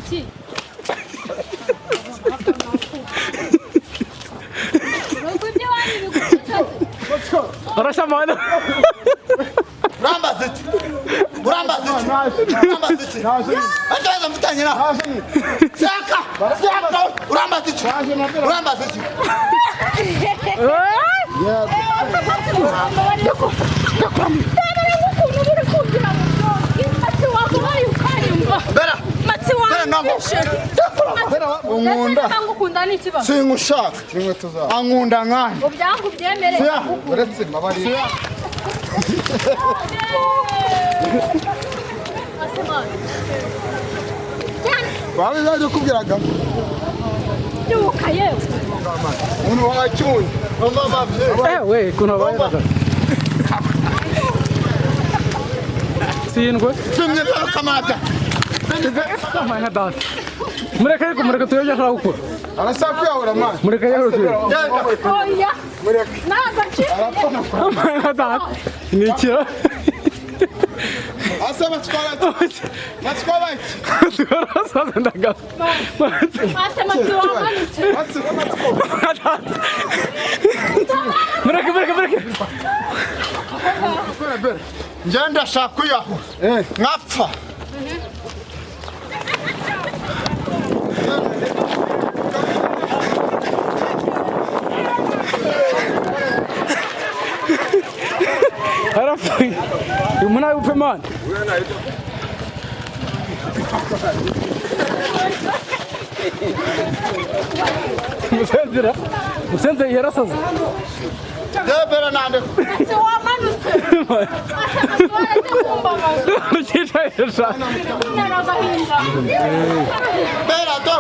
iki? Nuko ibyo wanyu bigucitse. Arashamana. Urambaza iki? Urambaza iki? Urambaza iki? Ntakibazo mfitanye nawe. Saka! Saka! Urambaza iki? Urambaza iki? Bera! Bera ntabwo. Unkunda. Ngukunda ni ikibazo. Singushaka. Ankunda nkanjye. Ubyangu byemere. Uretse mabari. Babe baje kubwiraga. Byuka yewe. Umuntu wacyuye. Mama mavye. We kuntu abaye. Sindwe. Simye kamata. Amaye nka data. Mureke ariko mureke turebe ashaka gukora. Arashaka kwiyahura mwana. Mureke yahura turebe. Oya. Mureke. Ntabwo ncitse. Amaye nka data. Ni ikira. Asa batwara. Batwara iki? Twarasaze ndagapfa. Ase Matsi wamanutse. Mureke mureke mureke. Njye ndashaka kwiyahura. Nkapfa. Arapfuye. Uyu muntu ari bupfe mani. Musenzera. Musenze yarasaze. Bera nande. Matsi wamanutse. Ase Matsi waretse kumbabaza. Rukicaye sha. Kuntera agahinda. Bera do.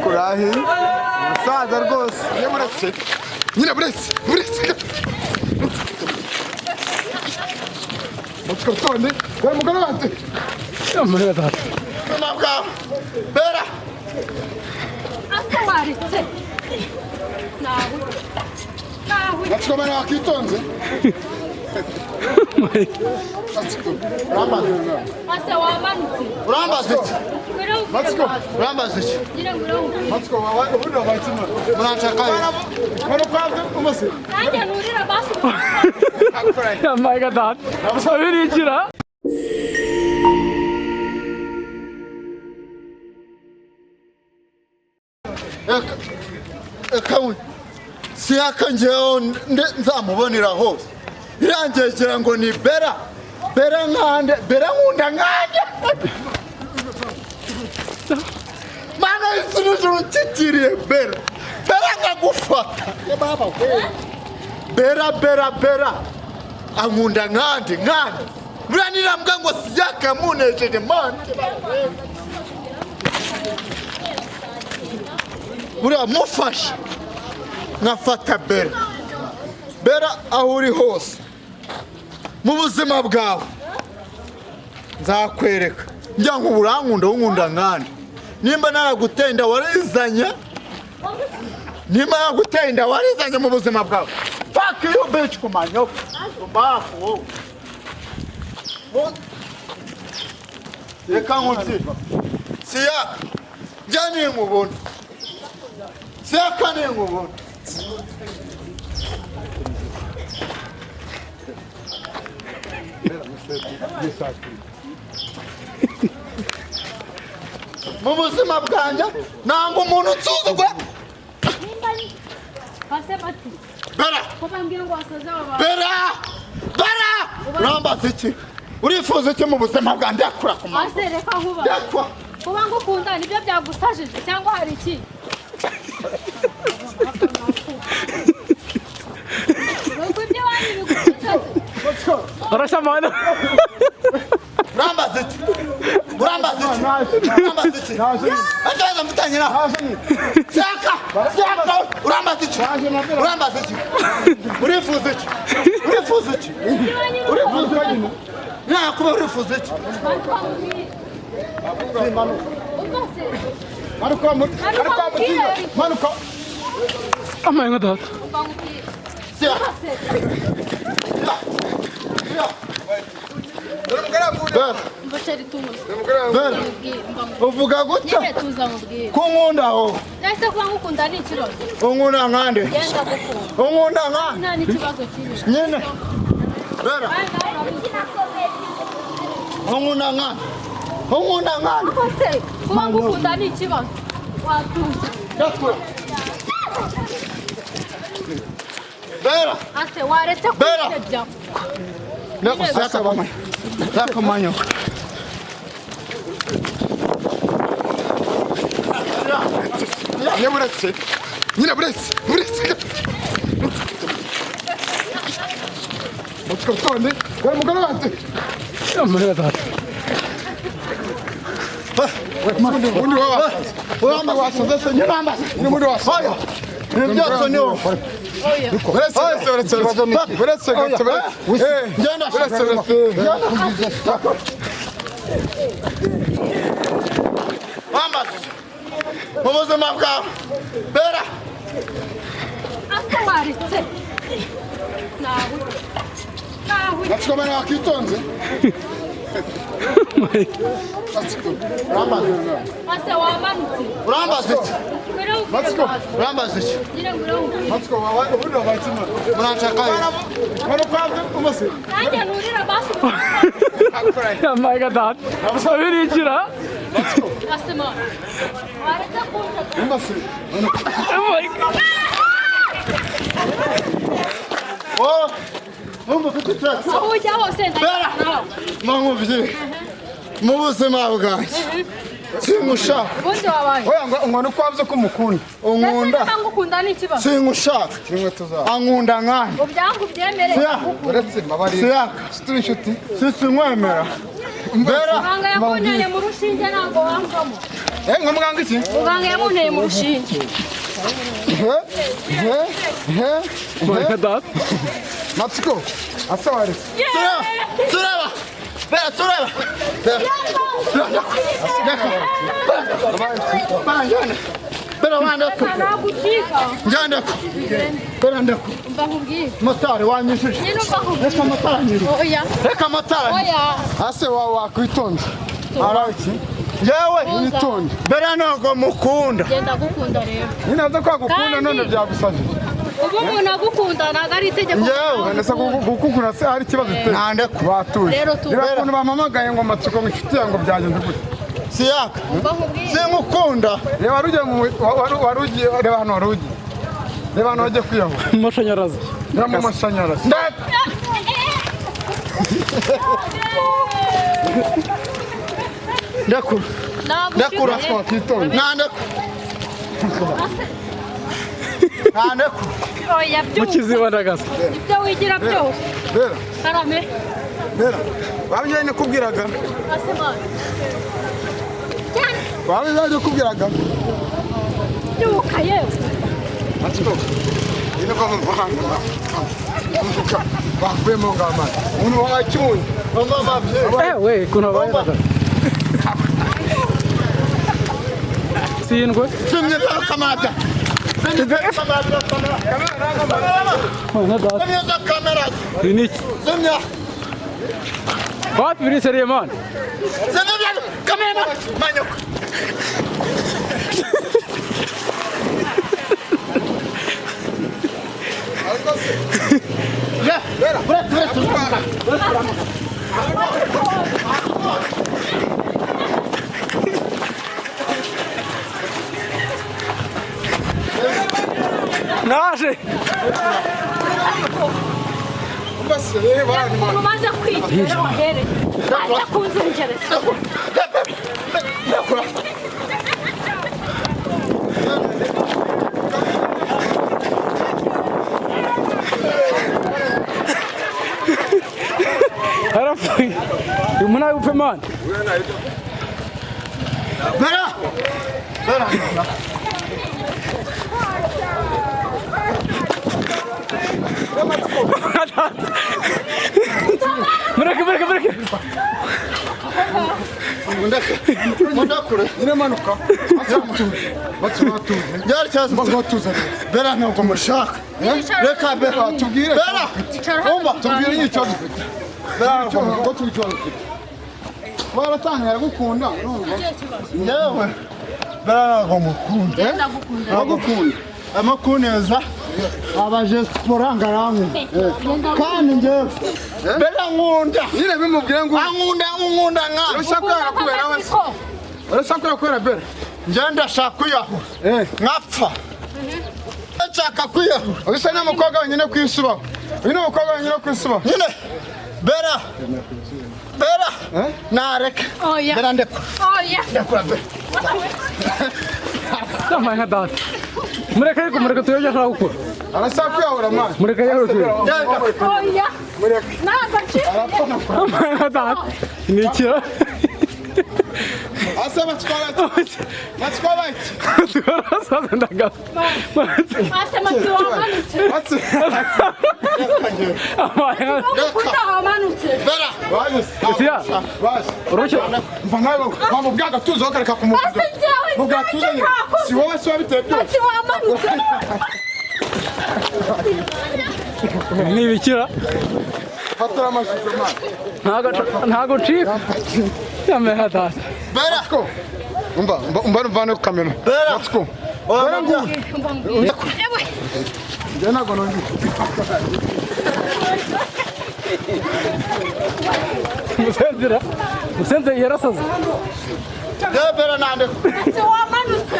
Kurahi. Umusaza rwose. Nyine buretse. Nyine buretse. Buretse. Matsiko tonde. Dore umugore wanjye. Amaye nka data. Ubuzima bwawe. Bera. Ase waretse. Nawe. Nawe. Matsiko bana wakitonze. Matsiko. Ase wamanutse. Urambaza iki? Ngwino nkubwire Matsiko. basi. Urambaza iki? Ngira ngwino nkubwire. Matsiko wabaye ubundi wabaye kimwe. Muranshaka iki? Manuka umase. Nanjye nurira basi. Amaye nka data. Abirikira. Reka we. Siyaka njyewe nzamubonera hose. Irangegera ngo ni Bera. Bera nkande, Bera nkunda nkanjye. Mana y'isi n'ijuru nshyikiriye Bera. Bera nkagufata. Ye baba we. Bera Bera Bera. Ankunda nkande nkande. Buriya nirambwa ngo Siyaka yamunesheje mana. Buriya mufashe nkafata Bera. Bera aho uri hose mu buzima bwawe nzakwereka njya ngo urankunda unkunda nkande nimba naragutenda warizanye nimba naragutenda warizanye mu buzima bwawe fuck you bitch ku manyoko bafu wowe. Reka nkubwire Siyaka njya ninkubona Siyaka ninkubona mu buzima bwanjye nanga umuntu unsuzugura. Ase Matsi. Bera Ko bambwiye ngo wasaze wabaye. Bera Bera urambaza iki? Urifuza iki mu buzima bwanjye? Ndakura ku manywa. Ase reka nkuba. Ndakura. Kuba ngukunda nibyo byagusajije cyangwa hari iki? Nuko ibyo wanyu bigucitse. Arashamana. Urambaza iki? Urambaza iki? Urambaza iki? Ntakibazo mfitanye nawe. Siyaka! Siyaka! Urambaza iki? Urambaza iki? Urifuza iki? Urifuza iki? Urifuza iki? Nakuba urifuza iki? Manuka manuka manuka. Amaye nka data. Siyaka! Siyaka! Dore umugore. Bera. Mbasheri tuza. Bera. Uvuga gutya. Nyine tuza mubwire. Ko nkunda wowe. Nahise kuba ngukunda ni ikibazo. Unkunda nkande. Genda gukunda. Unkunda nkande. Nta n'ikibazo kiri. Nyine. Bera. Unkunda nkande. Unkunda nkande. Kose kuba ngukunda ni ikibazo. Watuje. Ndakura. Bera. Ase waretse Bera. kwisebya. Ndakusaka Ndakumanya. Nyine buretse. Nyine buretse. Buretse. Matsiko tonde. Wa mugore wanjye. Mureka data. Undi wa. Uramba wasaze se nyine urambaza. Ni muri wasaze. Oya. Ibi byose ni wowe. Buretse buretse buretse. Buretse gato buretse. Genda. Buretse buretse. Wambaza. Mu buzima bwawe. Bera. Ase waretse. Nawe. Nawe. Matsiko bana wakitonze. Matsiko. Ase wamanutse. Urambaza iki? Ngwino nkubwire Matsiko. basi. Urambaza iki? Nyine ngwino nkubwire. Matsiko wawe ubundi wabaye Muranshaka iki? Bana kwanze umase. Nanjye nurira basi. Mureka data. Abirikira. Ase ma. Waretse kunshaka. Umase. Oh. Numva ufite ikibazo. Aho ujya hose ndajyana nawe. Mwankubye. Mu buzima bwanjye. Singushaka. Ubundi wabaye. Oya ngo ngo nukwanze ko umukunda. Unkunda. Ese niba ngukunda ni ikibazo. Singushaka. Inkweto zawe. Ankunda nkande. Ubyangu byemere. Siya. Uretse mbabarira. Siyaka. Situri inshuti. Sisinkwemera. Bera. Muganga yakunteye mu rushinge ntabwo wamvamo. Eh ngo muganga iki? Muganga yamunteye mu rushinge. He he he. Mureka data. Matsiko. Asa waretse. Tureba. Tureba. Bera tureba. Bera. Bera njyane. Bera wandeko. Nagucika. Njyandeko. Bera ndeko. Umva nkubwire. Motari wanyishije. Nyine umva nkubwire. Reka motari anyishyure. Oya. Reka motari. Oya. Ase wawe wakwitonda. Araki. Yewe. Witonde. Bera ntabwo mukunda. Genda gukunda rero. Nyine nza kwagukunda Kandi- none byagusabye. Ubu umuntu agukunda ntabwo ari itegeko. Njyewe, None se gukukura se hari ikibazo ufite? Nandeko. Batuje. Rero tu- Reba ukuntu bampamagaye ngo Matsiko ngo inshuti yanjye ngo byagenze gute. Siyaka. Umva nkubwire. Sinkukunda. Reba wari ugiye mu wari ugiye reba hano wari ugiye. Reba hano wagiye kwiyahura. Amashanyarazi. Reba mu mashanyarazi. Ndekura. Ndakura. Nagucika. Wakitonda. Nandeko. Nandeko. Oya byuka. Mukiziba ndagasa. Ibyo wigira byose. Bera. Karame. Bera. Wabyo nakubwiraga. Ase ma. Cyane. Wabyo nakubwiraga. Byuka yewe. Matsiko. Ino kwa mvanga. Bavuyemo ngama. Umuntu wacyunye. Mama mabye. Eh we kuntu abaye data. Sindwe. Zimya kamera. Zimya kamera. Mureka data. Zimya za kamera. Ibi ni iki? Zimya. Wapi biri seriye man? Zimya kamera. Manyoko. Bera. Naje. Mbese reba hano. Ukuntu umaze kwigira wahereye. Ajya kunzengereza. Arapfuye. Uyu muntu ari bupfe man. Bera. Bera. Mureke mureke mureke. Mundakure. Nyine manuka. Matsiko batuje. Byari ikibazo. Batuze. Bera ntabwo mushaka. Reka Bera. Tubwire. Bera. Icara hano Umva. Tubwire nyine ikibazo ufite. Bera ntabwo Ngo tubwire ikibazo ufite. Kuba yaratangiye aragukunda urumva. Yewe Bera ntabwo mukunda. Ndagukunda. Ndagukunda. Amakuneza abajesipora ngaramwe kandi njyewe Bera nkunda. Nyine bimubwire ngo Ankunda nkunda nka. urashaka yarakubera we. Urashaka yarakubera Bera. Njye ndashaka kwiyahura. Nkapfa. Nshaka kwiyahura. Uyu ni umukobwa wenyine ku isi ubaho. Uyu ni umukobwa wenyine ku isi ubaho. Nyine Bera Bera nareka. Oya. Bera ndekura. Oya. Ndekura Bera. Yambaye nka data. Mureke ariko mureke turebe ibyo ashaka gukora. Arashaka kwiyahura mwana. Mureke yahura turebe. Oya. Mureke. Ntabwo ncika. Yambaye nka data. Ni ikira. Ase batwara iki? Batwara iki? Twarasaze ndagapfa. Ase Matsi wamanutse. Batsi. Yambaye nka Ukunda wamanutse. Bera Baje. Sia. Baje. Urushye. Mva nkawe wamubwira agatuza ukareka kumubwira. Ase njyewe Mubwira atuze nyine. Si wowe si wabiteye byose. Matsi wamanutse. Ni ibikira. Fatira amashusho mwana. Ntago ncika. Yambaye nka data. Bera Matsiko. Umva, umva umva ku kamera. Bera. Matsiko. Oya, Bera nguyu. Ewe. Njye ntabwo nongeye. Musenzera. Musenze yarasaze. Yewe Bera nandekura. Matsi wamanutse.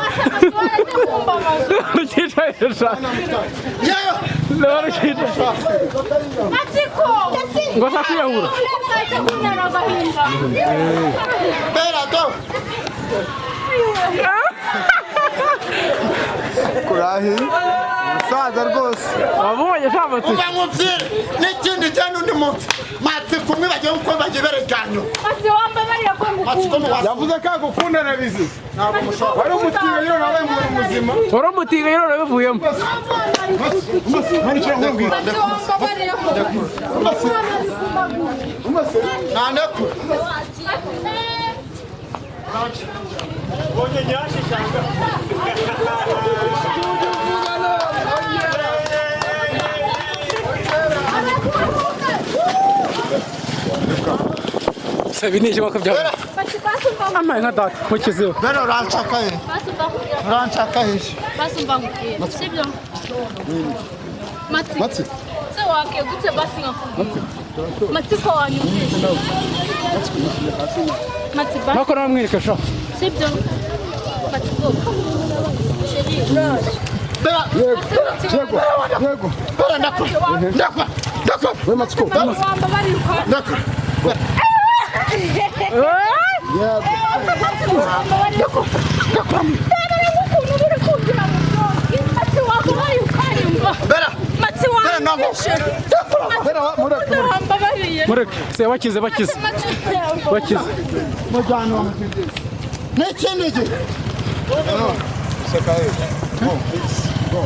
Ase Matsi waretse kumbabaza. Rukicaye sha. Yewe Rukicaye. Matsiko. Ngo ashaka kwiyahura. Waretse kuntera agahinda. Bera do. Kurahi. Umusaza rwose. Wabonye sha Matsiko. Uba nkubwire n'ikindi gihe n'undi munsi Matsiko umwe bagiye nkuko bagiye berekanye. Matsi wambabariye ko Matsiko ngukunda. muwasi. Yavuze ko agukunda na bizi. Ntabwo mushobora. Wari umutiga rero nawe ngo uri muzima. Wari umutiga rero urabivuyemo. Manukira nkubwira. Matsi wambabariye ko. Umase. Nandekura. Sabi ni ikiboko byawe. Matsi basumba. Amaye nka data. Mukizeho. Bera uranshaka he? Basumba. Uranshaka he? Basumba nkubwira. Sibyo? Matsi. Matsi. Se wakegutse basi nkakubwira. Matsiko wanyumvise. Matsi basi. Nako namwereka sha. Sibyo? Matsiko. Chérie. Bera Yego. Yego. Yego. Bera ndakura. Ndakura. Ndakura. We Matsiko. Wambabariye ukora. Ndakura. Yego. Bera Bera ntabwo. Bera wa mureke. Mureke. Se bakize bakize. Bakize. Mujyana wa N'ikindi gihe. Seka he. Go. Go.